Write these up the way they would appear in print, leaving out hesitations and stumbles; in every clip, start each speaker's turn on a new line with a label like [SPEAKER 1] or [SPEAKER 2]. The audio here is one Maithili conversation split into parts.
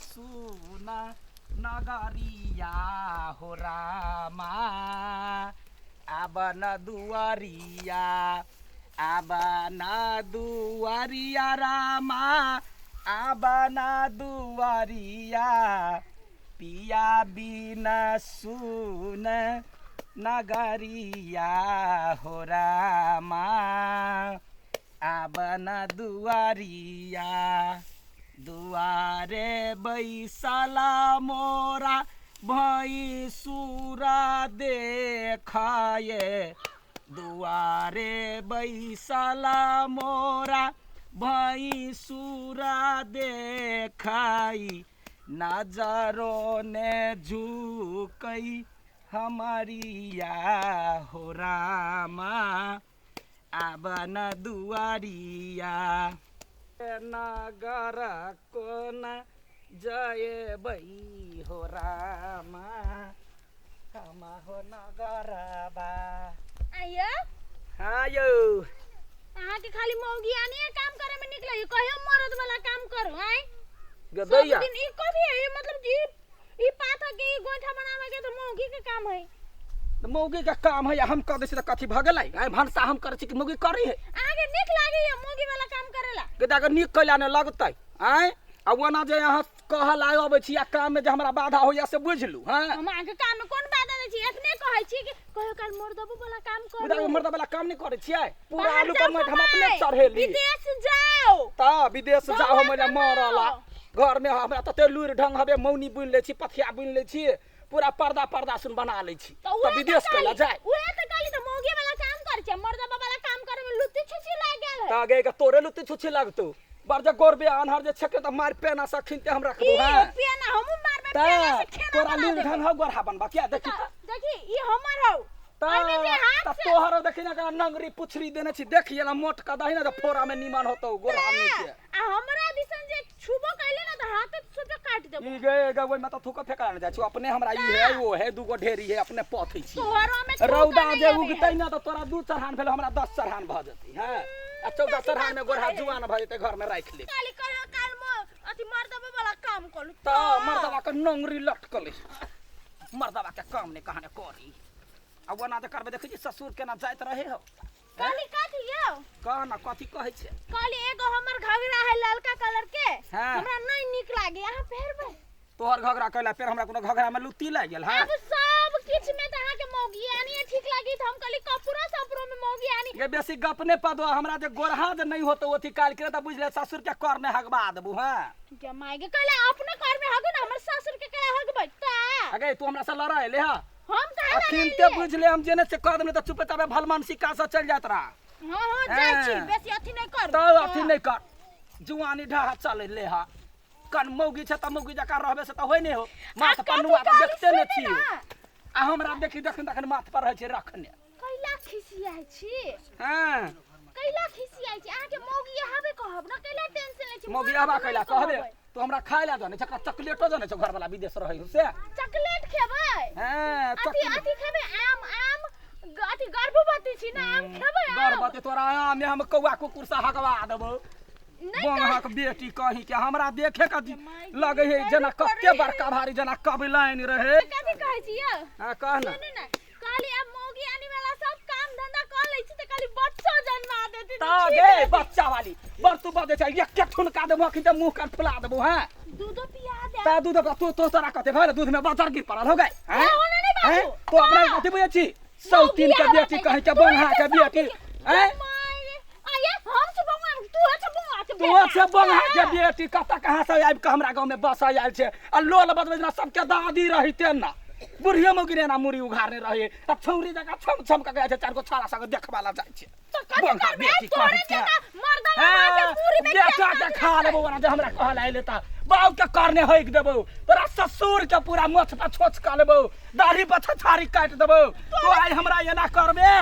[SPEAKER 1] सुन नगरिया हो रामा आब न दुआरिया आब न दुआरिया रामा आब न दुआरिया पिया बिना सुन नगरिया हो रामा आब न दुआरिया दुआरे बैसला मोरा भैंसुरा देखाए दुआरे बैसला मोरा भैंसुरा देखाई नजरो ने झुकई हमारिया हो रामा आब न दुआरिया नगर कोना जयबै हो रामा हमा हो नगरबा।
[SPEAKER 2] आइयो।
[SPEAKER 1] हाँ यौ।
[SPEAKER 2] अहाँके खाली मौगी आनिए काम करे में निकले कहियो मरद वाला काम करू आय।
[SPEAKER 1] गदैया
[SPEAKER 2] सब दिन ई कथी है मतलब जी ई पाथर के ई गोइठा बनावे के तो मौगी के काम है।
[SPEAKER 1] तऽ मौगी के काम है हम कह दै छी तऽ कथी भऽ गेलै? आइ भनसा हम करै छी कि मौगी करै है?
[SPEAKER 2] अहाँके नीक लागैया मौगी वाला काम करेला?
[SPEAKER 1] गदा के नीक कैला नहि लगतै आँय? आ ओना जे अहाँ कहल आइ अबै छी आ काम में जे हमरा बाधा होइया से बुझलू। हाँ
[SPEAKER 2] हम अहाँके काम में कोन बाधा दै छी? एतने कहै छी कि कहियो काल मर्दबो वाला काम करू।
[SPEAKER 1] मुदा मर्द वाला काम नहि करै छियै? पूरा आलू के माटि हम अपने चढ़ेली।
[SPEAKER 2] विदेश जाओ।
[SPEAKER 1] तऽ विदेश जाओ हम मरला घर में हमरा तते लुरि ढंग हबे मौनी बुनि लै छी पथिया बुनि लै छी पूरा पर्दा पर्दा सुन बना लै छी
[SPEAKER 2] तऽ
[SPEAKER 1] विदेश कैला जाय।
[SPEAKER 2] उहे तऽ कहली तऽ मौगी वाला काम करै छै मर्दबा वाला काम करे में लुत्ती छुछी लागि गेल है।
[SPEAKER 1] तऽ गे के तोरे लुत्ती छुछी लगतौ बड़ जे गोरबे अनहर जे छेके तऽ मारि पेना से खिनते हम रखबो।
[SPEAKER 2] हां पेना हमहु मारबे पेना से खेना
[SPEAKER 1] तोरा लुरि ढंग हौ गोरहा बनबा किया देखी
[SPEAKER 2] देखी ई हमर हौ
[SPEAKER 1] तऽ तोहर देखी ना नंगरी पुछरी देने छी देखी एना मोट क दही ना तऽ फोरा में निमन होतौ गोरहा
[SPEAKER 2] नीचे। आ हमरा दिसन जे छुबो कैले ना तऽ हाथ सोचो काट देबो।
[SPEAKER 1] ई गे गे ओइ में तऽ थूक फेकला न जाइ छी अपने हमरा ई है ओ है दूगो ढेरी है अपने पथै छी।
[SPEAKER 2] तोहरो में
[SPEAKER 1] रौदा जे उगतै ना तऽ तोरा 2 चढ़ान भेल हमरा 10 चढ़ान भऽ जेतै। हां आ 14 चढ़ान में गोरहा जुआन भऽ जेतै घर में राखि ले।
[SPEAKER 2] काली कहियो काल म अथि मर्दबा वाला काम करू
[SPEAKER 1] तऽ मर्दबा के नंगरी लटकलै मर्दबा के काम नहि कहाने करी आ ओना जे करबै देखै छी ससुर केना जाइत रहे हो।
[SPEAKER 2] कहली कथी यौ?
[SPEAKER 1] कह ना कथी कहै छै?
[SPEAKER 2] कहली एगो हमर घघरा है ललका कलर के हमरा नहीं नीक लागे अहाँ पहिरबै?
[SPEAKER 1] तोहर घघरा कैला फेर हमरा कोनो घघरा में लुत्ती लागि गेल। हां
[SPEAKER 2] अब सब किछ में त अहाँ के मौगी आनी ठीक लागी त हम कहली कपड़ो सपरो में मौगी आनी।
[SPEAKER 1] ये बेसी गप नै पदो हमरा जे गोरहा जे नहीं होतो ओथी काल के त बुझले ससुर के कर में हगबा देबू। हां
[SPEAKER 2] जमाई के कहले अपने कर में हगू ना हमर ससुर के करा हगबै त
[SPEAKER 1] अगे तू हमरा से लड़ाई ले। हां
[SPEAKER 2] हम काहे
[SPEAKER 1] अखिनते बुझले हम जेने से कह देने त चुपे तबे भलमानसी का से चल जात रहा।
[SPEAKER 2] हां हां जाइ छी बेसी अथी नहीं कर
[SPEAKER 1] त अथी नहीं कर जुआनी ढहा चले ले। हां कन मौगी छै त मौगी जकाँ रहबे से त होय नहीं हो माथ पर नुआ त देखते ने छी आ हमरा देखी देखन तखन माथ पर रहै छै रखने।
[SPEAKER 2] कैला खिसियाइ छी?
[SPEAKER 1] हां
[SPEAKER 2] कैला खिसियाइ छी? अहाँ के मौगी आबे कहब न कैला टेंशन लै छी?
[SPEAKER 1] मौगी आबा कैला कहबे तू हमरा खाय ला जाने छै चॉकलेटो जाने छै घर वाला विदेश रहै हो से
[SPEAKER 2] चॉकलेट खेबै?
[SPEAKER 1] हां
[SPEAKER 2] अथी अथी खेबै आम आम अथी गर्भवती छी ना आम खेबै?
[SPEAKER 1] गर्भवती तोरा आम में हम कौआ कुकुर से हगवा देबौ। बंगहक बेटी कही के हमरा देखे के लगे है जेना कते बड़का भारी जेना कबलाइन रहे।
[SPEAKER 2] कथी कहै छी यौ?
[SPEAKER 1] हां कह ना।
[SPEAKER 2] सुनू ना कहली अब मौगी आनी वाला सब काम धंधा कर लै छी त कहली बच्चो जन्मा देती
[SPEAKER 1] त गे बच्चा वाली बड़ तू बजै छै एक एक ठुनका देबो अखन त मुंह कान फुला देबो। हां
[SPEAKER 2] दूधो पिया दे
[SPEAKER 1] त दूध तू तो तोरा कते भेल दूध में बजर गिर पड़ल हो गए।
[SPEAKER 2] हां
[SPEAKER 1] हां तो अपना कथी बुझै छी सौतीन के बेटी कहि के बंगहा के बेटी हैं तू से बंगहा के बेटी कत कहाँ से आबि के हमरा गाँव में बस आयल छै आ लोल बजबै जेना सबके दादी रहिते ना बुढ़ियो मौगी ना मुड़ी उघारने रहे आ छौरी जकाँ छम छम के छै चारि गो छौड़ा सबके देखबा ला जाइ छै। बंगहा बेटी कहि के बेटा के खा लेबो ओना जे हमरा कहल आयल त बाउ के करने हकि देबो तोरा ससुर के पूरा मोछ पर छोछ कऽ लेबो दाढ़ी पर छछारी काटि देबो तो आइ हमरा एना करबे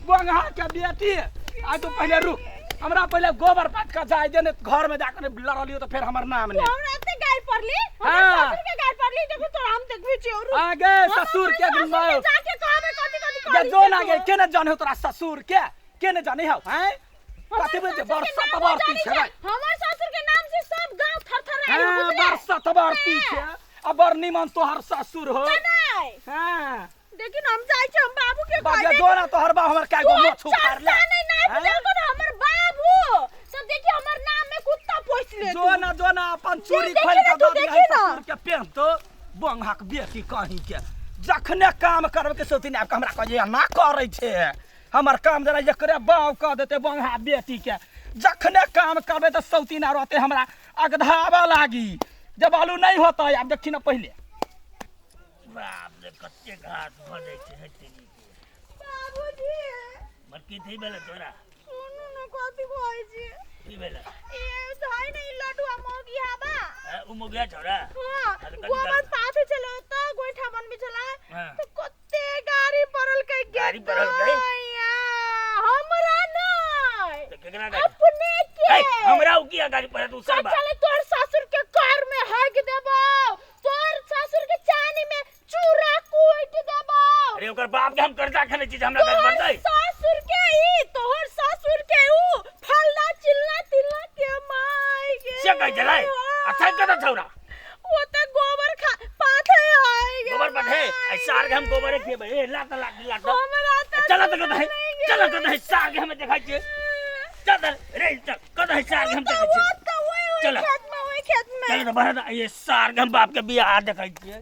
[SPEAKER 1] बंगहा के बेटी। आइ तू पहिले रुक हमरा पहिले गोबर पात के जाय दे ने घर में जाकर लड़लियो त फेर हमर नाम ने
[SPEAKER 2] हमरा एते गाय पड़ली हमरा ससुर के गाय पड़ली देखो तोरा हम देखबे छी और
[SPEAKER 1] आगे ससुर के
[SPEAKER 2] जाके कहबे कथी कथी
[SPEAKER 1] जे जो ना गे केने जाने तोरा ससुर के केने जाने हौ हैं कथी बुझे बरसा त बरती छै
[SPEAKER 2] हमर ससुर के नाम से सब गांव थरथर आइल
[SPEAKER 1] बुझले। तोहर सतबरती छै आ बड़ निमन तोहर ससुर हो।
[SPEAKER 2] नहीं।
[SPEAKER 1] हाँ।
[SPEAKER 2] देखी न, हम जाइ छी, हम बाबू के
[SPEAKER 1] बाजे
[SPEAKER 2] कह
[SPEAKER 1] जो ना तोहर बाप हमर काय गो मोछ उखाड़ ले।
[SPEAKER 2] नहीं नहीं
[SPEAKER 1] हाँ?
[SPEAKER 2] बुझल को हमर बाबू सब देखी हमर नाम में कुत्ता पोस ले।
[SPEAKER 1] जो ना, जो ना, अपन चूड़ी
[SPEAKER 2] देखी
[SPEAKER 1] खोल
[SPEAKER 2] ना,
[SPEAKER 1] के
[SPEAKER 2] तू
[SPEAKER 1] दऽ दिहै
[SPEAKER 2] देखी ना।
[SPEAKER 1] ससुर के पेन तो बंगहाक बेटी कहीं के जखने काम करबे के सोती आबि के हमरा कहै ना करै छै हमर काम, जेना एकरे बाव कऽ देतै बंगहा बेटी के। जखने काम करबै तऽ सौती ना रहतै, हमरा अगधाबऽ लागी जब आलू नहीं होतै। आब देखी ना पहिले।
[SPEAKER 3] बाप रे, कते घास भऽ जाइ छै हे तेरी के।
[SPEAKER 2] बाबूजी।
[SPEAKER 3] मर की थी भेलै तोरा?
[SPEAKER 2] सुनू न, कथी कहै छी।
[SPEAKER 3] की भेलै?
[SPEAKER 2] ए धाई नहीं लडुआ मौगी हाबा।
[SPEAKER 3] उ मोगिया छौरा?
[SPEAKER 2] हां।
[SPEAKER 3] अरे कथी
[SPEAKER 2] गोबर
[SPEAKER 3] करतै?
[SPEAKER 2] पाथे छलै त गोइठा बनबे छलै।
[SPEAKER 3] हाँ।
[SPEAKER 2] त कते गाड़ी पड़ल कै।
[SPEAKER 3] गाड़ी पड़ल कै?
[SPEAKER 2] हमरा नहीं।
[SPEAKER 3] तऽ केकरा गाड़ी?
[SPEAKER 2] अपने के।
[SPEAKER 3] ए, हमरा उ किया गाड़ी पड़त उ सरबा?
[SPEAKER 2] चले तोहर ससुर के कार में हग देबो, तोहर ससुर के चानी में चूरा कूट देबो।
[SPEAKER 3] अरे ओकर बाप के हम कर्जा खेने छी जे हमरा गाड़ी
[SPEAKER 2] तोहर
[SPEAKER 3] पड़तै?
[SPEAKER 2] ससुर के ई, तोहर ससुर के ऊ, फल्ला चिल्ला तिल्ला के माय गे।
[SPEAKER 3] से कहै छलै? अच्छा कतऽ छौरा?
[SPEAKER 2] ओ त गोबर खा पाथे है गे।
[SPEAKER 3] गोबर पठे
[SPEAKER 2] माय
[SPEAKER 3] ऐ सार के हम
[SPEAKER 2] गे।
[SPEAKER 3] गोबरे खेबै। ए लात लात लात।
[SPEAKER 2] हमरा त
[SPEAKER 3] चल तऽ कतऽ है?
[SPEAKER 2] नहीं गे।
[SPEAKER 3] चल कतऽ है सार के हम देखै छियै। चल तऽ रे चल, कतऽ है सार के हम
[SPEAKER 2] ओ त
[SPEAKER 3] देखै छियै।
[SPEAKER 2] ओ त ओइ ओइ
[SPEAKER 3] चल।
[SPEAKER 2] खेत में, ओइ खेत में।
[SPEAKER 3] चल तऽ बढ़, ये सार के हम बाप के बियाह देखै छियै,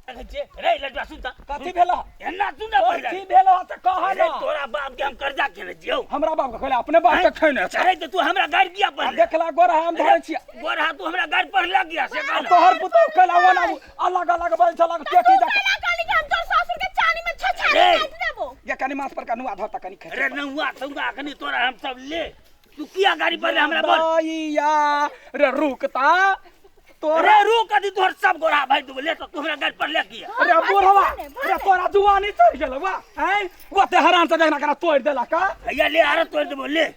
[SPEAKER 3] देखै छियै। रे लड़का, सुन तऽ।
[SPEAKER 1] कथी भेल?
[SPEAKER 3] एना सुन ने पहिले।
[SPEAKER 1] कथी भेल तऽ कह
[SPEAKER 3] अरे
[SPEAKER 1] ना।
[SPEAKER 3] तोरा बाप के हम कर्जा खेने छियौ।
[SPEAKER 1] हमरा बाप के खोले अपने बाप के खेने छै।
[SPEAKER 3] अरे तऽ तू हमरा गाड़ि किया
[SPEAKER 1] आ
[SPEAKER 3] पढ़ले?
[SPEAKER 1] देखला गोरा हम धरै छियै।
[SPEAKER 3] गोरहा, तू हमरा गाड़ि पढ़ला किया से कह ने।
[SPEAKER 1] तोहर पुतोह कैला ओना अलग अलग बल छलक टेटी
[SPEAKER 2] तू
[SPEAKER 1] दऽ।
[SPEAKER 2] केना कहली कि हम तोहर ससुर के चानी में छछारी
[SPEAKER 3] रे।
[SPEAKER 2] काटि देबो?
[SPEAKER 1] ये कनी माथ पर का नुआ धर त कनी खेचे।
[SPEAKER 3] अरे नौआ तौआ अखनी तोरा हम सब ले, तू किया गाड़ी पढ़ले हमरा बोल।
[SPEAKER 1] दैया रे, रुकता तोरा।
[SPEAKER 3] अरे रुक, अभी तोहर सब गोरा भाई तू ले, तो तू हमरा गाड़ी पढ़ले किया?
[SPEAKER 1] अरे
[SPEAKER 2] हाँ,
[SPEAKER 1] बुढ़वा,
[SPEAKER 2] भने, भने।
[SPEAKER 1] अरे तोरा जुआनी चढ़ गेल वा हैं, ओते हरान से देखना करा तोड़ देलक का।
[SPEAKER 3] भैया ले आरो, तोड़ देबो, ले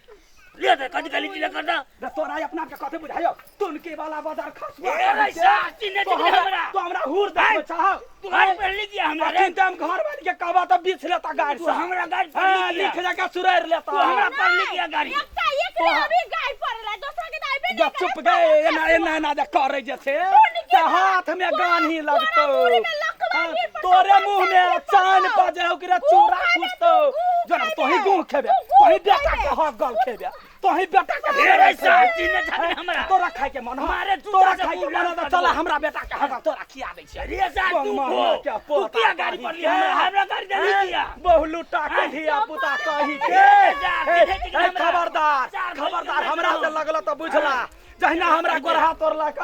[SPEAKER 3] ले तऽ कथी कहली चिल्ला कर दा।
[SPEAKER 1] रे तोरा अपना के कथी बुझायो तुनकी वाला बाजार खसुआ
[SPEAKER 3] ए रे साह, चिन्हे
[SPEAKER 1] तो
[SPEAKER 3] चिन्हे
[SPEAKER 1] हमरा
[SPEAKER 3] हमरा।
[SPEAKER 1] तो हमरा हुर दे चाह।
[SPEAKER 3] तू गाड़ी पढ़ली किया हमरा रे?
[SPEAKER 1] अखन त हम घर वाली के कहबा त बीछ लेता गाड़ी
[SPEAKER 3] तू
[SPEAKER 1] से।
[SPEAKER 3] हमरा गाड़ी
[SPEAKER 1] हाँ,
[SPEAKER 3] पढ़ली किया?
[SPEAKER 1] लिख जाके सुरैर लेता।
[SPEAKER 3] तू हमरा पढ़ली किया गाड़ी?
[SPEAKER 2] एकटा एक रे अभी गाय पड़ला, दोसरा के त आइबे
[SPEAKER 1] जा
[SPEAKER 2] नहीं।
[SPEAKER 1] चुप गए, एना एना एना जे करे जे छै
[SPEAKER 2] के
[SPEAKER 1] ते हाथ में गान्ही लगतौ।
[SPEAKER 2] तोरा मुड़ी में लकवा
[SPEAKER 1] हाँ,
[SPEAKER 2] गिर पड़तौ,
[SPEAKER 1] तोरे मुंह में
[SPEAKER 2] तोरा
[SPEAKER 1] चान
[SPEAKER 2] पड़तौ।
[SPEAKER 1] बजे हो कि रे
[SPEAKER 2] गू
[SPEAKER 1] चूड़ा
[SPEAKER 2] खाबे
[SPEAKER 1] कुटतौ।
[SPEAKER 2] तू, गू
[SPEAKER 1] जोना
[SPEAKER 2] खाबे।
[SPEAKER 1] तोही गुह खेबे,
[SPEAKER 2] तू गू
[SPEAKER 1] तोही बेटा
[SPEAKER 2] खाबे।
[SPEAKER 1] के हक गल खेबे, तोही बेटा के
[SPEAKER 3] ए रे साह, चिन्हे छथिन हमरा।
[SPEAKER 1] तोरा खाय के मन हो,
[SPEAKER 3] मारे जूता
[SPEAKER 1] तोरा
[SPEAKER 3] से
[SPEAKER 1] खाय के
[SPEAKER 3] मुँह
[SPEAKER 1] मन हो
[SPEAKER 3] लाल
[SPEAKER 1] त
[SPEAKER 3] कर
[SPEAKER 1] चला
[SPEAKER 3] देबो।
[SPEAKER 1] हमरा बेटा के हक तोरा खिया दै छियै।
[SPEAKER 3] अरे साह, तू
[SPEAKER 1] बंगमा
[SPEAKER 3] खो।
[SPEAKER 1] के
[SPEAKER 3] तू
[SPEAKER 1] पोता
[SPEAKER 3] किया गाड़ी
[SPEAKER 1] कही
[SPEAKER 3] पढ़ली
[SPEAKER 1] के?
[SPEAKER 3] हमरा? हमरा गाड़ी देली किया?
[SPEAKER 1] बहुलुटा के धिया पुता कही के।
[SPEAKER 3] ए, जा,
[SPEAKER 1] ए,
[SPEAKER 3] चिन्हे चिन्हे
[SPEAKER 1] ए,
[SPEAKER 3] हमरा।
[SPEAKER 1] खबरदार
[SPEAKER 3] चार भाई
[SPEAKER 1] खबरदार,
[SPEAKER 3] के
[SPEAKER 1] हमरा से
[SPEAKER 3] बेटा।
[SPEAKER 1] लगल तऽ बुझला जहिना हमरा गोरहा तोड़लक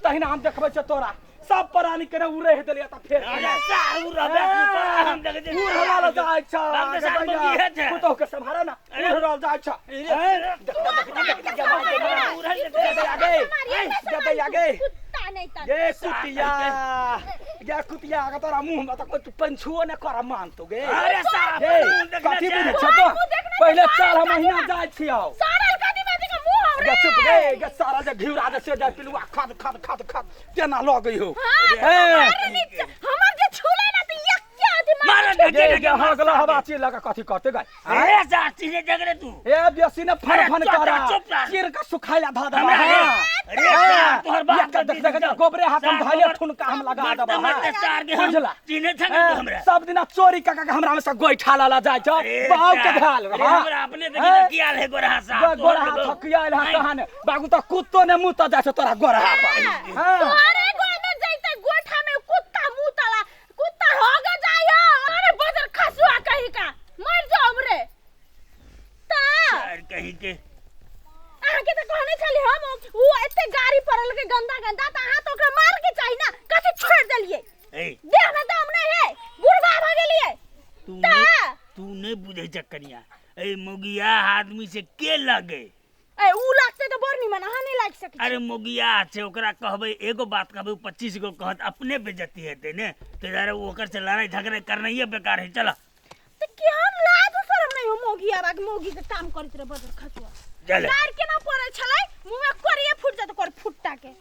[SPEAKER 1] तहिना हम देखबै छै तोरा सब प्राणी के उड़े देलियै तऽ फेर
[SPEAKER 3] अरे साह, उ रहबे तू, तोरा हम देखै छियै।
[SPEAKER 1] उड़ल जाइ छ।
[SPEAKER 3] बाप रे, साह, मौगी है छै।
[SPEAKER 1] पुतोह के सम्हारा ना,
[SPEAKER 3] अरे।
[SPEAKER 1] उड़ल जाइ छ। ए, देख देख देख देख देख गे।
[SPEAKER 2] कुत्ता नहीं त
[SPEAKER 1] गे कुतिया, गे कुतिया के तोरा मुंह में तऽ कोई पंछुओ ने कर मानतो गे।
[SPEAKER 3] अरे साह,
[SPEAKER 1] गे
[SPEAKER 3] मुँह देखने
[SPEAKER 1] कथी
[SPEAKER 3] छै।
[SPEAKER 1] बुझै छ तो? पहिले चल, हम महीना जाइ छियौ।
[SPEAKER 2] सारल कथी बाजी के मुंह हमरा?
[SPEAKER 1] गे चुप गे, गे सारा जे घिउरा जे से जे पिलुआ खद खद खद खद तेना लगै हो।
[SPEAKER 2] हां,
[SPEAKER 1] ए।
[SPEAKER 2] हमर नीचे हमर जे छुले ना त एक के आदि
[SPEAKER 3] मारे
[SPEAKER 1] गे
[SPEAKER 3] ढके
[SPEAKER 1] गे हगला हवा चीज लगा कथी करते गए?
[SPEAKER 3] अरे साह, चिन्हे जगरे तू।
[SPEAKER 1] ए बेसी ने फन
[SPEAKER 3] अरे
[SPEAKER 1] फन
[SPEAKER 3] चुप
[SPEAKER 1] करा
[SPEAKER 3] रह, चुप रह।
[SPEAKER 1] चीर के सुखाइला धा दबा।
[SPEAKER 3] हमरा रे। अरे साह, तोहर बाप
[SPEAKER 1] देख देख देख, गोबरे हाथ में
[SPEAKER 3] साह,
[SPEAKER 1] धैले
[SPEAKER 3] गोबर-
[SPEAKER 1] ठुनका हम लगा
[SPEAKER 3] मरते
[SPEAKER 1] दबा।
[SPEAKER 3] मरते सार के हम
[SPEAKER 1] बुझला?
[SPEAKER 3] चिन्हे छथिन तू हमरा।
[SPEAKER 1] सब दिना चोरी कऽ के हमरा में से गोइठा लला जाइ छ।
[SPEAKER 3] अरे
[SPEAKER 1] बाप के
[SPEAKER 3] साह,
[SPEAKER 1] धाल
[SPEAKER 3] अरे हमरा अपने देखी तऽ की हाल है गोरहा साह, तोहर
[SPEAKER 1] गोरहा
[SPEAKER 3] देखो।
[SPEAKER 1] थकियाल है कहाने बाबू तऽ कुत्तो ने मुँह तऽ जाइ छ तोरा गोरहा पर। हाँ।
[SPEAKER 2] तोरे गोड़ में जैते गोठा में कुत्ता मुतला, कुत्ता होग जाय। अरे बजर खसुआ कही का, मर जाओ रे ता।
[SPEAKER 3] सार कहीं के।
[SPEAKER 2] अहाँ के त कहने छली हम ऊ एते गाड़ी पड़ल के गंदा गंदा, त अहाँ त ओकरा मार के चाही ना, कथी छोड़ देलिए?
[SPEAKER 3] ए
[SPEAKER 2] देह में दम नहीं है, बुढ़वा भ गेलिए।
[SPEAKER 3] तू
[SPEAKER 2] ता
[SPEAKER 3] नहीं, तू नहीं बुझै छ कनिया, ए मोगिया आदमी से के लगे?
[SPEAKER 2] ए ऊ लागते त बड़ निमन, अहाँ नहीं लाग सकै।
[SPEAKER 3] अरे मोगिया छै, ओकरा कहबै एगो बात कहबै उ 25 गो कहत, अपने बेइज्जती हेतै ने, ताहि दुआरे ओकर से लड़ाई झगड़ा करनाइए बेकार है। चल।
[SPEAKER 2] त केहन लाज शरम नहीं हो मौगी आर मौगी के काम करैत रहे बजर खसुआ।
[SPEAKER 3] चल।
[SPEAKER 2] गार केना पड़ै छलै, मुँह में करिए फुट जात कर फुट्टा के।